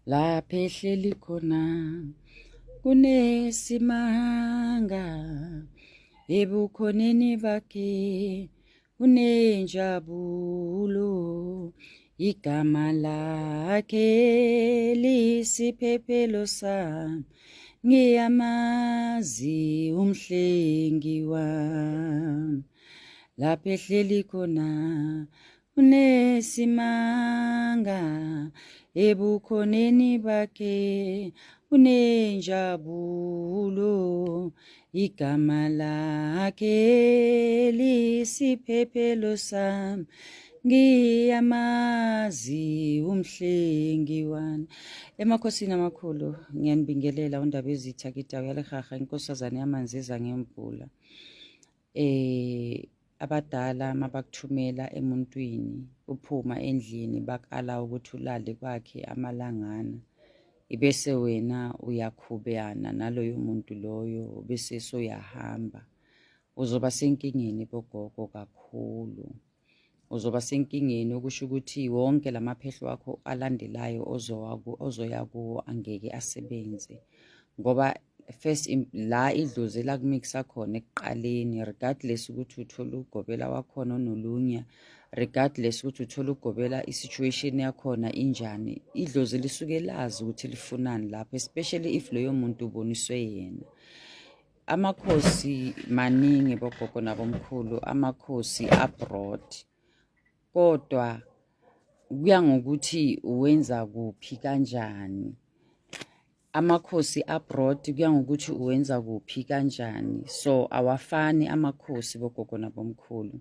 Lapha ehleli khona kunesimanga, ebukhoneni bakhe kunenjabulo. Igama lakhe lisiphephelo sami, ngiyamazi umhlengi wami. Lapha ehleli khona unesimanga, ebukhoneni bakhe unenjabulo. Igama lakhe lisiphephelo sami, ngiyamazi umhlengi wami. Emakhosini amakhulu ngiyanibingelela, undaba ezitha kidawo yalehaha, inkosazane yamanzi eza ngemvula. Abadala mabakuthumela emuntwini uphuma endlini, bakala ukuthi ulale kwakhe amalangana, ibese wena uyakhubana naloyo muntu loyo, bese soyahamba, uzoba senkingeni bogogo kakhulu. Uzoba senkingeni, okusho ukuthi wonke lamaphehlo wakho alandelayo ozoya kuwo angeke asebenze, ngoba first la idlozi lakumixa khona ekuqaleni, regardless ukuthi uthola ugobela wakhona onolunya, regardless ukuthi uthola ugobela i-situation yakhona injani, idlozi lisuke lazi ukuthi lifunani lapho, especially if loyo muntu uboniswe yena. Amakhosi maningi bogogo nabomkhulu, amakhosi abroad, kodwa kuya ngokuthi uwenza kuphi kanjani. Amakhosi abroad kuya ngokuthi uwenza kuphi kanjani, so awafani amakhosi bogogo nabomkhulu.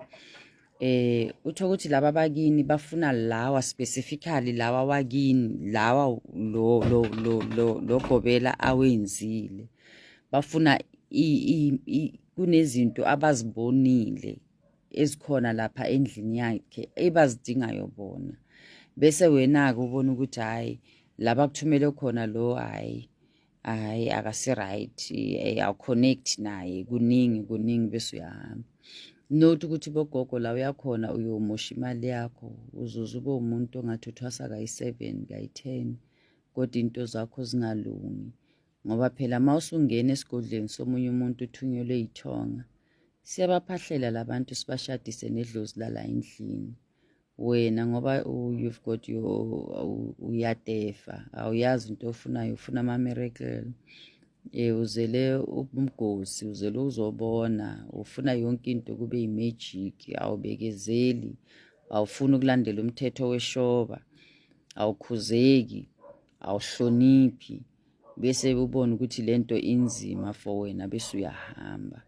Utho ukuthi laba bakini bafuna lawa specifically, lawa wakini, lawa lo gobela awenzile, bafuna kunezinto abazibonile ezikhona lapha endlini yakhe ebazidingayo bona, bese wena-ke ubona ukuthi hhayi, laba kuthumele khona lo, hhayi hayi, akasi-right, awuconnect naye, kuningi kuningi, bese uyahamba. Not ukuthi bogogo la uyakhona uyomosha imali yakho, uzuze ube umuntu ongathi uthwasa kayi-7, kayi-10, kodwa into zakho zingalungi, ngoba phela uma usungena esigodlweni somunye umuntu uthunyelwe yithonga, siyabaphahlela labantu, sibashadise nedlozi lala endlini. Wena ngoba you've got your uyatefa, awuyazi into ofunayo, ufuna ama-miracle, uzele umgosi, uzele uzobona, ufuna yonke into kube i-magic, awubekezeli, awufuni ukulandela umthetho weshoba, awukhuzeki, awuhloniphi, bese ubona ukuthi lento inzima for wena, bese uyahamba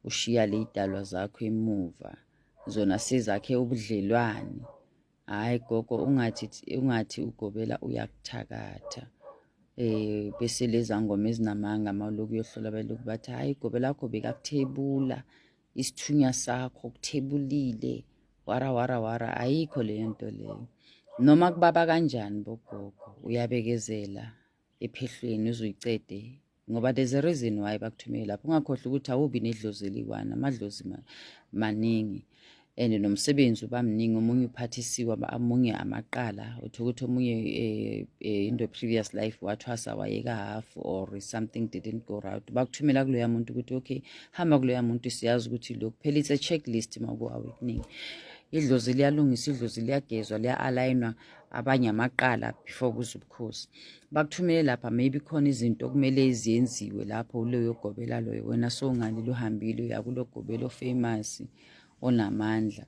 ushiya le idalwa zakho emuva, zona sezakhe ubudlelwane. Hayi gogo, ungathi ugobela uyakuthakatha, bese leza ngoma ezinamanga mawuloku uyohlola, belokhu bathi hayi, igobela lakho bekakuthebula isithunywa sakho, kuthebulile, wara wara wara. Ayikho leyo nto leyo. Noma kubaba kanjani bogogo, uyabekezela ephehlweni uzuyicede, ngoba there's a reason why bakuthumele lapho. Ungakhohlwa ukuthi awubi nedlozi eliyi-one, amadlozi maningi and nomsebenzi uba mningi. Omunye uphathisiwe, omunye amaqala, uthola ukuthi omunye in the previous life wathwasa wayeka half or something didn't go right, bakuthumela kuloya muntu ukuthi okay, hamba kuloya muntu, siyazi ukuthi lokhu phela it's a checklist. Maku-awakening, idlozi liyalungisa, idlozi liyagezwa, liya-align-wa, abanye amaqala before kuze ubukhosi. Bakuthumele lapha, maybe khona izinto okumele ziyenziwe lapho uloyo gobela loyo, wena sowungalile, uhambile, uya kulo gobela ofamous onamandla,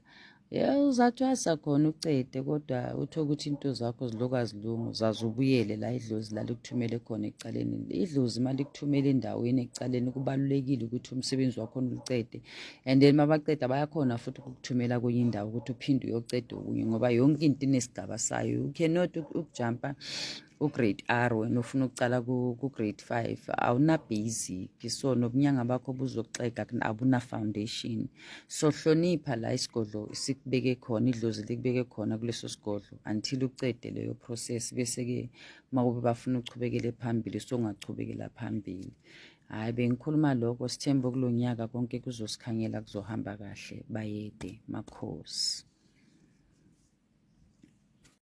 ya uzathwasa khona ucede, kodwa uthole ukuthi into zakho ziloku azilungi, uzaze ubuyele la idlozi la likuthumele khona ekucaleni. Idlozi uma likuthumele endaweni ekucaleni, kubalulekile ukuthi umsebenzi wakhona ulicede, and then mabaceda bayakhona futhi ukukuthumela kwenye indawo ukuthi uphinde uyoceda okunye, ngoba yonke into inesigaba sayo. You cannot ukujampa ugrade R wena ufuna ukucala ku-grade 5, awuna-basic, so nobunyanga bakho buzoxega, abuna-foundation. So hlonipha la isigodlo sikubeke khona, idlozi likubeke khona kuleso sigodlo until ucede leyo process, bese-ke uma kube bafuna uchubekele phambili, songachubekela phambili. Hhayi, bengikhuluma lokho. Sithembe kulo nyaka konke kuzosikhanyela, kuzohamba kahle. Bayede makhosi.